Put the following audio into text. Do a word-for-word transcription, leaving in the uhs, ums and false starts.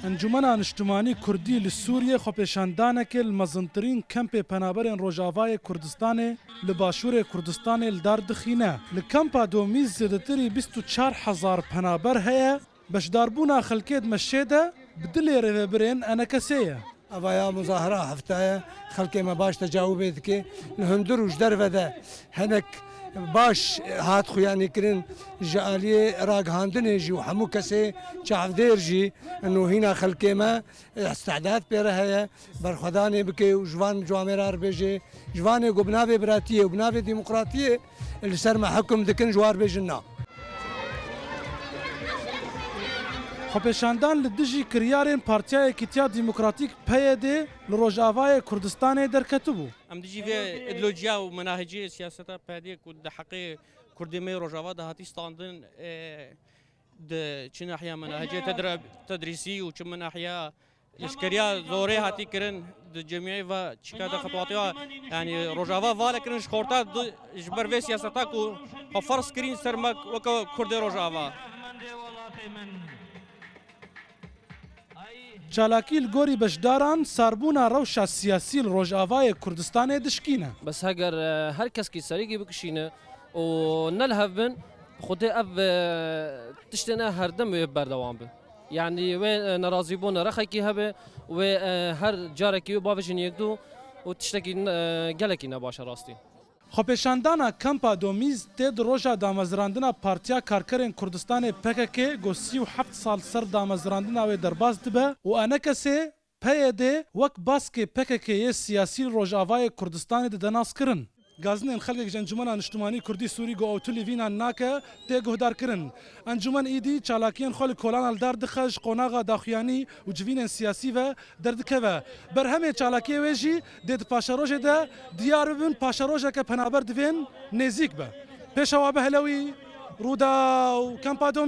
Encûmena Niştimanî Kurdî li Sûriyê xwepêşandanekê li mezintirîn kempê penaberên Rojavayê Kurdistanê li Başûrê Kurdistanê li dar dixîne. Li kempa Domîz zêdetirî bîst û çar hezar penaber heye. Beşdarbûna xelkê di meşê de bi dilê rêvebirên E N K S'ê ye. Evaya muzahara hefta ye. Xelkê me baş tecawibê dike. Li hundir û ji derve de hinek baş hat xuyanîkirin, ji aliyê ragihandinê jî û hemû kesê çavdêr jî nûhîna xelkê me îstidad pê re heye, berxwedanê bike û ji van camêra re bêje, ji vanê ku bi navê biratiyê û bi navê demokratiyê li ser me hukm dikin, ji wan re bêjin na. Xwepêşandan li dijî kiryarên Partiya Yekîtiya Demokratîk, P Y D, li Rojavayê Kurdistanê derketibû. Em dijî vê îdeolojiya û menahecê siyaseta P Y D'yê ku di heqê Kurdê me yê Rojava de hatî standin, e, di çi nahiya menahecê tedre-, tedrîsî û çi nahiya leşkeriya zorê hatî kirin, di cemiyê ve çika de xetwatiya, yanî Rojava vale kirin ji xorta di, ji ber vê siyaseta ku xwe ferz kirîn ser me weke Kurdê Rojava. Çalakî li gorî beşdaran sarbûna rewşa siyasî li Rojavayê Kurdistanê dişkîne. Bes heger, e, her keskî serîkî bikişîne û ne li hev bin, Xwedê ev, e, tiştê ne herdem wê berdewam be. Yanî wê, e, nerazîbûn rexekî hebe, wê, e, her carekî wê bavêjin yekdû û tiştekî, e, gelekî ne baş e rastî. Xwepêşandana Kampa Domîz tê di roja damezrandina Partiya Karkerên Kurdistanê P K K ku sî û heft sal ser damezrandina wê derbas dibe û E N K S'ê P Y D wek baskê P K K'ê siyasî li Rojavayê Kurdistanê dide naskirin. Gazinên xelkek ji Encûmena Niştimanî Kurdî Sûrî ku ew tu lîvînan nake, tê guhdarkirin. Encûmen îdî çalakiyên xwe li kolana li dar dixe, ji qonaxa daxuyanî û civînên siyasî ve derdikeve. Berhemê çalakiyê wê jî dê di paşerojê de diyar bibin, paşerojeke penaber divên nêzîk be. Pêşewa Behlewî, Rûdaw, Kampa Domî.